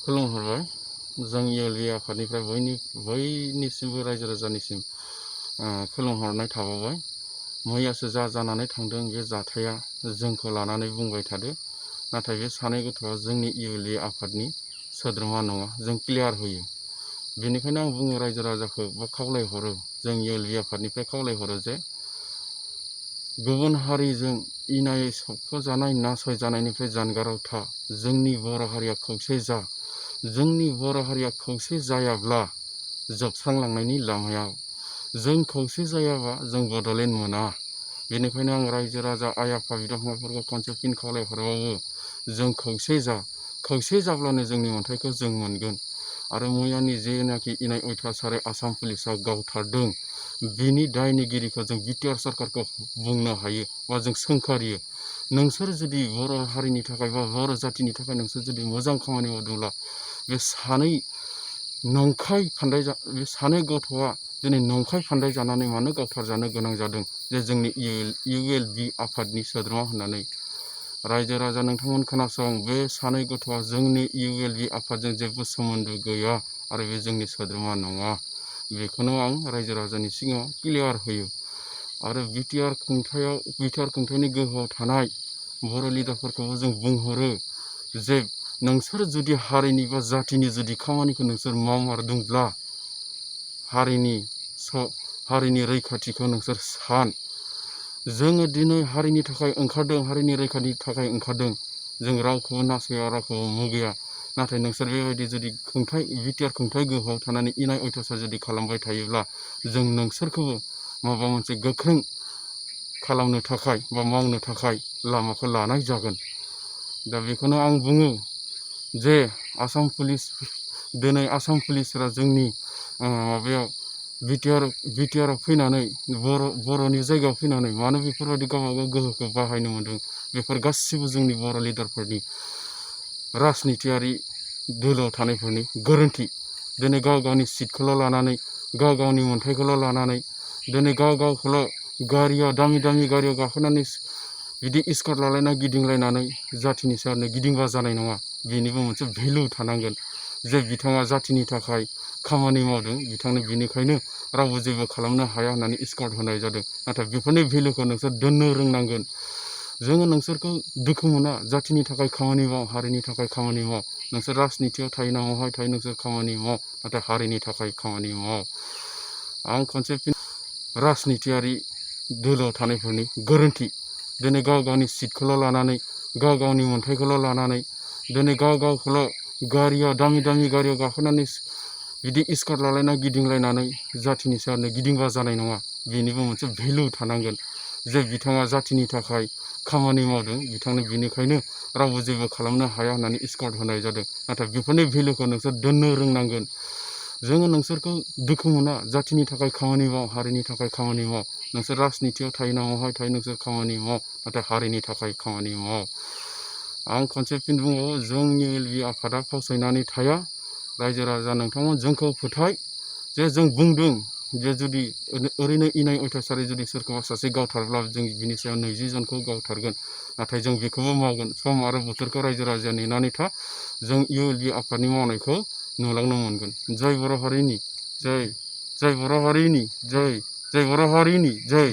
खुलुमहरबाय। जों ELV आफादनिफ्राय बयनिसिमबो रायजो राजानिसिम खुलुमहरनाय थाबावबाय। मैयासो जानानै थांदों बे जाथाया जोंखौ लानानै बुंबाय थादो, नाथाय बे सानै गथ'आ जोंनि ELV आफादनि सोद्रोमा नङा, जों क्लियार होयो। बेनिखायनो आं बुङो रायजो राजाखौ बा खावलायहरो, जों ELV आफादनिफ्राय खावलायहरो जे गुबुन हारिजों इनायै सोबख'जानाय नासयजानायनिफ्राय जानगाराव था। जोंनि बर' हारिया खौसे जा। जोंनि बर' हारिया खौसे जायाब्ला जोबस्रांलांनायनि लामायाव, जों खौसे जायाबा जों बड'लेण्ड मोना। बेनिखायनो आं रायजो राजा आइ आफा बिदा फंबायफोरखौ खनसे फिन खावलायहरबावो, जों खौसे जा। खौसे जाब्लानो जोंनि मोन्थायखौ जों मोनगोन। आरो मैयानि जेनाखि इनाय अयथासारै आसाम पुलिसा गावथारदों, बिनि दायनिगिरिखौ जों बिटिआर सरकारखौ बुंनो हायो बा जों सोंखारियो। नोंसोर जुदि बर' हारिनि थाखाय बा बर' जाथिनि थाखाय नोंसोर जुदि मोजां खामानि मावदोंब्ला, बे सानै गथ'आ दिनै नंखाय फान्दाय जानानै मानो गावथारजानो गोनां जादों जे जोंनि ELV आफादनि सोद्रोमा होननानै। रायजो राजा नोंथांमोन खोनासं, बे सानै गथ'आ जोंनि ELV आफादजों जेबो सोमोन्दो गैया आरो बे जोंनि सोद्रोमा नङा। बेखौनो आं रायजो राजानि सिगाङाव क्लियार होयो। आरो बिटिआर खुंथायनि गोहोआव थानाय बर' लिडारफोरखौबो जों बुंहरो जे नोंसोर जुदि हारिनि बा जातिनि जुदि खामानिखौ नोंसोर मावमारदोंब्ला, हारिनि रैखाथिखौ नोंसोर सान। जोङो दिनै हारिनि थाखाय ओंखारदों, हारिनि रैखाथिनि थाखाय ओंखारदों। जों रावखौबो नासया, रावखौबो मुगैया। नाथाय नोंसोर बेबायदि जुदि बिटिआर खुंथाय गोहोआव थानानै इनाय अयथासार जुदि खालामबाय थायोब्ला, जों नोंसोरखौबो माबा मोनसे गोख्रों खालामनो थाखाय बा मावनो थाखाय लामाखौ लानाय जागोन। दा बेखौनो आं बुङो जे दिनै आसाम पुलिसफोरा जोंनि माबायाव बिटिआराव फैनानै बर'नि जायगायाव फैनानै मानो बेफोरबायदि गावबागाव गोहोखौ बाहायनो मोन्दों, बेफोर गासिबो जोंनि बर' लिडारफोरनि राजनितियारि दोलोआव थानायफोरनि गोरोन्थि। दिनै गाव गावनि सिटखौल' लानानै, गाव गावनि मोन्थायखौल' लानानै, दिनै गाव गावखौल' दामि गारियाव गाखोनानै बिदि स्कर्ट लालायना गिदिंलायनानै जाथिनि सायावनो गिदिंबा जानाय नङा। बेनिबो मोनसे भेलु थानांगोन जे बिथाङा जाथिनि थाखाय खामानि मावदों, बिथांनो बेनिखायनो रावबो जेबो खालामनो हाया होननानै स्कर्ट होनाय जादों। नाथाय बेफोरनि भेलुखौ नोंसोर दोननो रोंनांगोन। जोङो नोंसोरखौ दुखु मोना, जाथिनि थाखाय खामानि माव, हारिनि थाखाय खामानि माव। नोंसोर राजनितियाव थायो ना महाय थायो नोंसोर खामानि माव, नाथाय हारिनि थाखाय खामानि माव। आं खनसे राजनितियारि दोलोआव थानायफोरनि गोरोन्थि। दिनै गाव गावनि सिटखौल' लानानै, गाव गावनि मोन्थायखौल' लानानै, दिनै गाव गावखौल' दामि गारियाव गाखोनानै बिदि स्कर्ट लालायना गिदिंलायनानै जाथिनि सायावनो गिदिंबा जानाय नङा। बेनिबो मोनसे भेलु थानांगोन जे बिथाङा जाथिनि थाखाय खामानि मावदों, बिथांनो बेनिखायनो रावबो जेबो खालामनो हाया होननानै स्कर्ट होनाय जादों। नाथाय बेफोरनि भेलुखौ नोंसोर दोननो रोंनांगोन। जोङो नोंसोरखौ दुखु मोना, जाथिनि थाखाय खामानि माव, हारिनि थाखाय खामानि माव। नोंसोर राजनितियाव थायो ना महाय थायो नोंसोर खामानि माव, नाथाय हारिनि थाखाय खामानि माव। आं खनसे फिन बुंबावो, जोंनि ELV आफादा फावसायनानै थाया। रायजो राजा नोंथांमोन जोंखौ फोथाय जे जों बुंदों जे जुदि ओरैनो इनाय अयथासारै जुदि सोरखौबा सासे गावथारब्ला जों बिनि सायाव 20 जनखौ गावथारगोन। नाथाय जों बेखौबो मावगोन। सम आरो बोथोरखौ रायजो राजाया नेनानै था। जों ELV आफादनि मावनायखौ नुलांनो मोनगोन। जय बर' हारिनि जय, जय बर' हारिनि जय, जय बर' हारिनि जय।